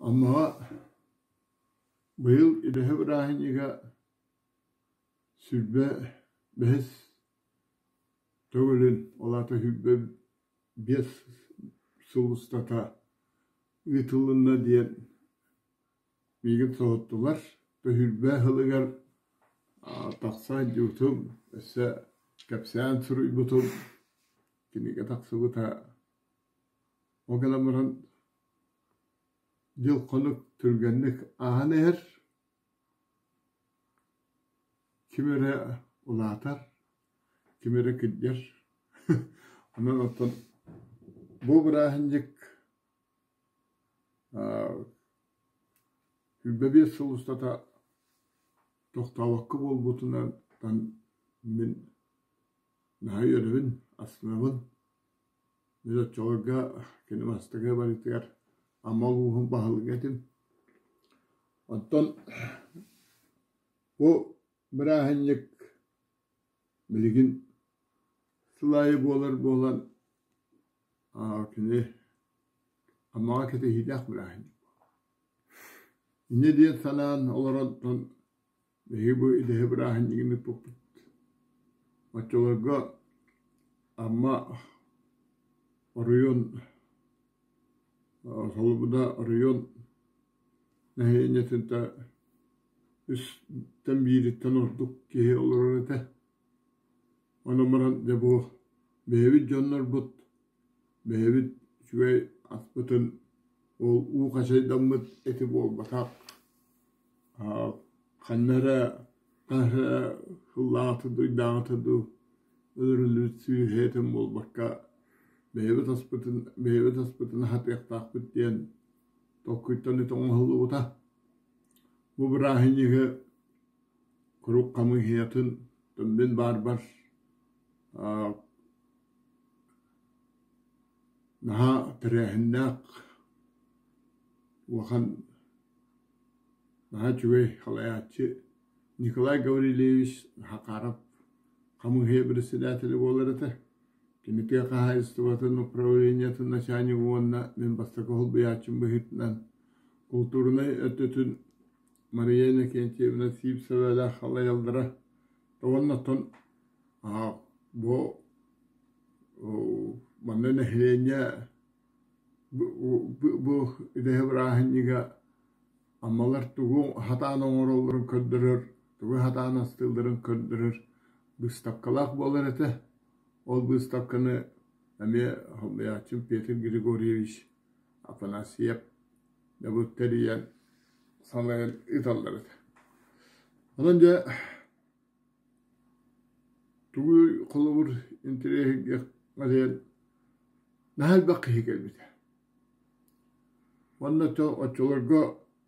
Аммаҕа быйыл идэһэ бырааһынньыга 25 төгүлүн, ол аата 25 сыл устата ыытылынна диэн миигин соһуттулар. Түһүлбэ сылыгар тахса сылдьыбытым, өссө кэпсээн суруйбутум, кинигэ тахсыбыта. Ол гынан баран дьыл-хонук түргэнник ааһан иһэр, ким эрэ улаатар, ким эрэ кырдьар. Онон оттон бу бырааһынньык 25 сыл устата тохтообокко буолбутунан мин наһаа үөрэбин, астынабын. Мин оччолорго кини бастакы барыытыгар Амма улууһун баһылыга этим. Оттон бу бырааһынньык билигин сыл аайы буолар буолан кини Аммаҕа кэтэһиилээх бырааһынньык буолар. Инньэ диэн санаан олорон биһиги бу идэһэ бырааһынньыгын ыыппыппыт. Оччолорго Амма оройуон Солобуда оройуон нэһилиэнньэтин үстэн биириттэн ордук киһи олорор этэ. Онон баран дьэ бу бэйэбит дьоннорбут, бэйэбит үчүгэй аспытын ол уу хачайдаммыт эти буолбатах, ханна эрэ хас эрэ сыллааҕыта дуу, ыйдааҕыта дуу өлөрүллүбүт сүөһү этин буолбакка бэйэбит аспытын бэйэбит аспытын аһатыахтаахпыт диэн толкуйтан ити оҥоһуллубута. Бу бырааһынньыгы куруук хамыыһыйатын мин баарбар наһаа тэрээһиннээх улахан наһаа үчүгэй салайааччы Николай Гаврильевич Хакаров хамыыһыйа председателэ буолар этэ. Кини тыа хаһаайыстыбатын управлениетын начальнига уонна мин бастакы солбуйааччым быһыытынан култуурунай өттүтүн Мария Иннокентьевна Сивцевалаах салайаллара. Уонна оттон бу манна нэһилиэнньэ бу идэһэ бырааһынньыга Аммалар тугу сатаан оҥороллорун көрдөрөр, тугу сатаан астыылларын көрдөрөр быыстапкалаах буолар этэ. Ол быыстапканы эмиэ солбуйааччым Петр Григорьевич Афанасьев дьабыт тэрийэн салайан ыыталлар этэ. Онон дьэ тугу холобур интэриэһиргиэх наһаа элбэх киһи кэлбитэ. Уонна оччолорго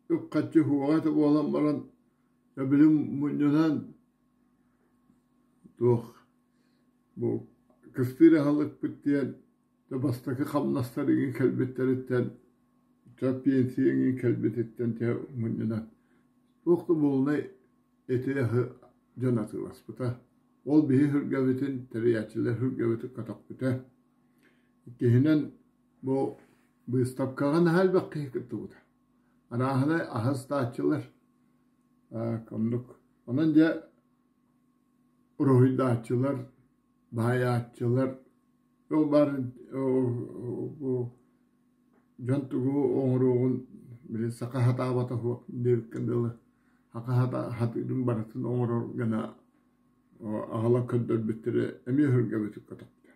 үп-харчы уһуоҕа этэ буолан баран, билим мунньунан туох бу кыстыыр аһылыкпыт диэн бастакы хамнастар игин кэлбиттэриттэн пенсия игин кэлбититтэн мунньунан туох да буолунай эти аһы дьон атыыласпыта. Ол биһи сүргэбитин, тэрийээччилэр сүргэбитин көтөхпүтэ. Иккиһинэн Бу быыстапкаҕа наһаа элбэх киһи кыттыбыта. Арааһынай аһы астааччылар оннук. Онон дьэ уруһуйдааччылар, баайааччылар ол баар бу дьон тугу оҥоруоҕун били саха сатаабата суох диэбиккэ дылы саха сатыырын барытын оҥорор гына аҕалан көрдөрбүттэрэ эмиэ өһүргэбитин көтөхтө.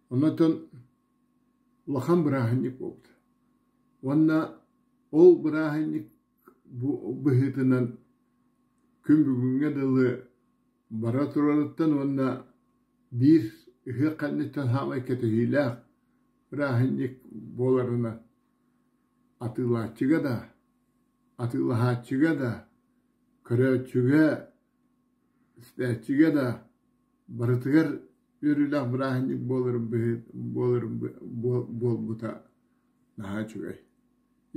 Онтон улахан бырааһынньык буолбута. Уонна ол бырааһынньык быһыытынан күн бүгүҥҥэ дылы бара турарыттан уонна биир ыһыах кэнниттэн саамай кэтэһиилээх бырааһынньык буоларынан атыылааччыга да, атыылаһааччыга да, көрөөччүгэ, истээччигэ да барытыгар үөрүүлээх бырааһынньык буоларын буоларын буолбута наһаа үчүгэй.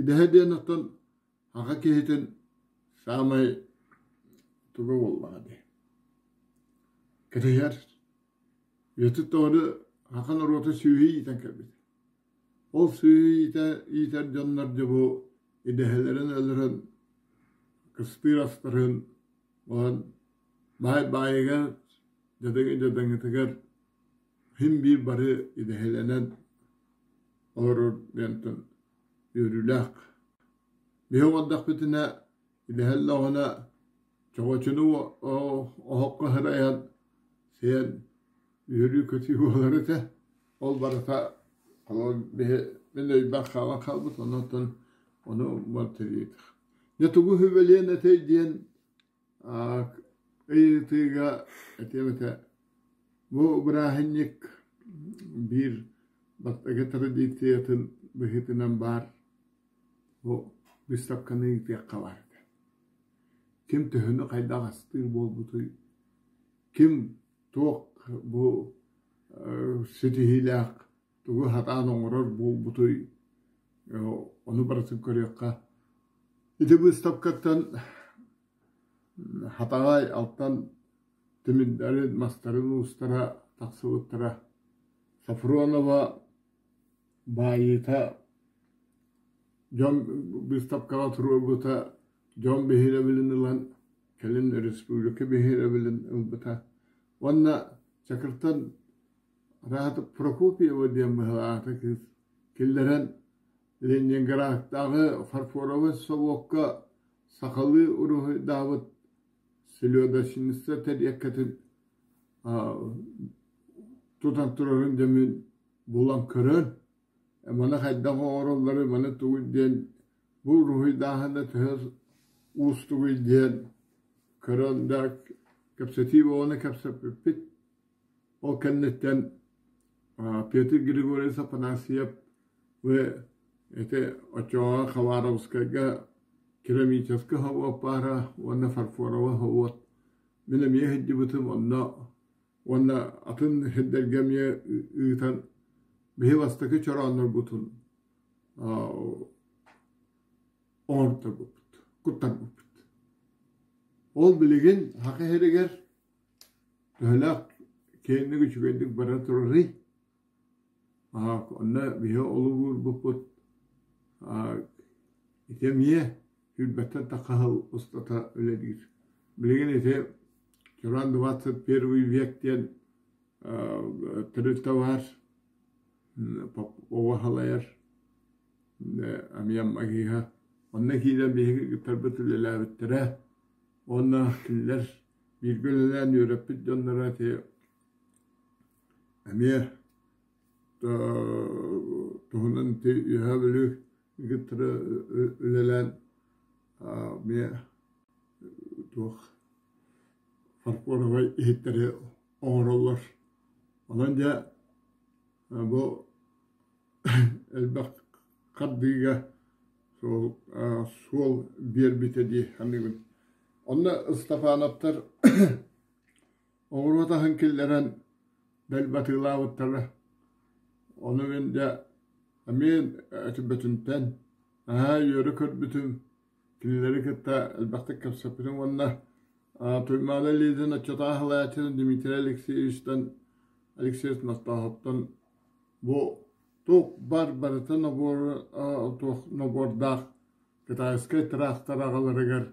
Идэһэ диэн оттон аҕа киһитин саамай туга буоллаҕа дии. Кэтэһэр. Үйэтин тухары саха норуота сүөһү иитэн кэлбит. Ол сүөһү иитэр дьоннор дьэ бу идэһэлэрин өлөрөн, кыстыыр астарын Онон баай баайыгар, дьадаҥы дьадаҥытыгар син биир бары идэһэлэнэн олорор диэнтэн үөрүүлээх. Биһи оҥордохпутуна идэһэллэҕинэ чоҕочуну оһоххо сырайан сиэн үөрүү-көтүү буолар этэ. Ол барыта биһи мин өйбөр хаалан хаалбыт, онон ону мартыйыытах. Дьэ тугу сүбэлиэн этэй диэн ыйытыыга этиэм этэ. Бу бырааһынньык биир бастакы традициятын быһыытынан баар бу быыстапканы ыытыахха баар этэ. Ким төһөнү хайдах астыыр буолбутуй, ким туох бу ситиһиилээх тугу сатаан оҥорор буолбутуй, ону барытын көрүөххэ. Ити быыстапкаттан Хатаҕай алтан тимирдэрин, мастарын уустара тахсыбыттара. Софронова баайыыта дьон быыстапкаҕа туруорбута, дьон биһирэбилин ылан, кэлин республика биһирэбилин ылбыта. Уонна Чакыртан Араата Прокопьева диэн быһалаата кыыс киллэрэн Ленинградтааҕы фарфоровай собуокка сахалыы уруһуйдаабыт селедочница тэриэккэтин тутан турарын дьэ булан көрөн, маны хайдах оҥороллорун, маны тугуй диэн бу уруһуйдааһына төһө уустугуй диэн көрөн да кэпсэтии буолан кэпсэппиппит. Ол кэнниттэн Петр Григорьевич Афанасьев ити оччоҕо Хабаровскайга керамическай собуот баара уонна фарфоровай собуот. Мин эмиэ сылдьыбытым онно уонна атын сирдэргэ эмиэ ыытан биһи бастакы чорооннорбутун оҥорторбуппут, куттарбыппыт. Ол билигин Саха сиригэр Төһөлөөх киэҥник үчүгэйдик бара турарый? Онно биһи олугурбуппут ити эмиэ сүүрбэттэн тахха сыл устата үлэлиир. Билигин ити Чуран 21 век диэн тэрилтэ баар, Попова салайар эмиэ маҕаһыыга. Онно киирэн биһиги кыттарбыт үлэлээбиттэрэ уонна кинилэр Бииргэ үлэлээн үөрэппит дьонноро ити эмиэ туһунан ити Үөһээ Бүлүү кытары үлэлээн эмиэ туох фарфоровай иһиттэри оҥороллор. Онон дьэ бу элбэх хардыыга суол биэрбитэ дии саныыбын. Онно Ыстапаанаптар оҕуруот аһын киллэрэн бэл батыылаабыттара. Ону мин дьэ эмиэ этибэтинтэн наһаа үөрэ көрбүтүм, кинилэри кытта элбэхтик кэпсэппитим уонна Туймаада Лизин оччотооҕу салайааччы Дмитрий Алексеевичтан Алексеевич Ностоохоптон бу туох бар барыта нобуор туох нобуордаах китайскай тыраахтар аҕаларыгар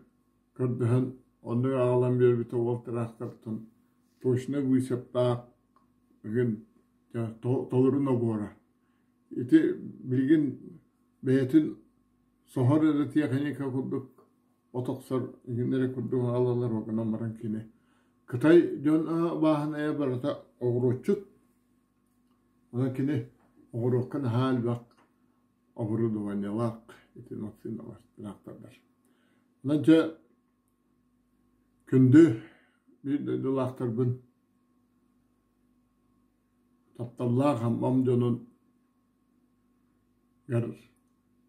көрдөһөн оннук аҕалан биэрбитэ уол тыраахтартан точно высептаах игин толору нобуора. Ити билигин бэйэтин соһор эрэ тиэхиньикэ курдук от охсор игин эрэ курдук аҕалалар гынан баран кини Кытай дьон бааһынайа барыта оҕуруотчут. Онон кини оҕуруокка наһаа элбэх оборудованиелаах ити массыыналар, тыраахтардар. Онон дьэ күндү биир дойдулаахтарбын тапталлаах Аммам дьонун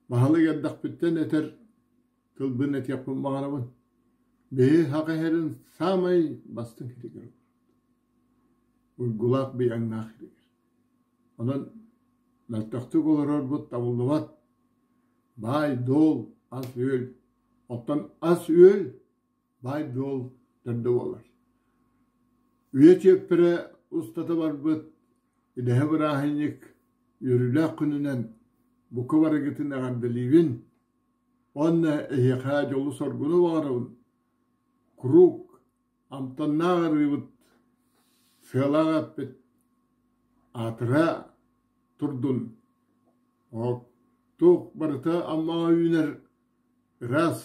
баһылык эрдэхпиттэн этэр тылбын этиэхпин баҕарабын. Биһи саха иһэрин саамай бастыҥ сиригэр уйгулаах быйаҥнаах сиригэр. Онон мөлтөхтүк олорорбут табыллыбат. Баай-дуол, ас-үөл. Оттон ас-үөл баай-дуол төрдө буолар. Үйэ чиэппэрэ устата барбыт идэһэ бырааһынньык үөрүүлээх күнүнэн. Бука барыгытын эҕэрдэлиибин уонна эһиэхэ дьолу-соргуну баҕарабын. Куруук амтаннаах арыыбыт, сыалаах эппит аатыра турдун. Туох барыта Аммаҕа үүнэр ыраас,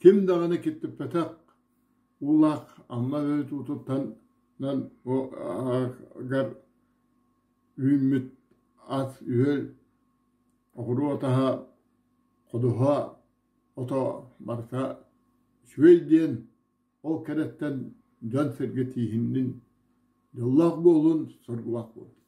ким даҕаны киттиппэтэх уулаах Амма өрүт уутуттан үүммүт ас-үөл, оҕуруот аһа, ходуһа ото барыта үчүгэй диэн ол кэрэттэн дьон-сэргэ тииһиннин, дьоллоох буолун, соргулаах буолун.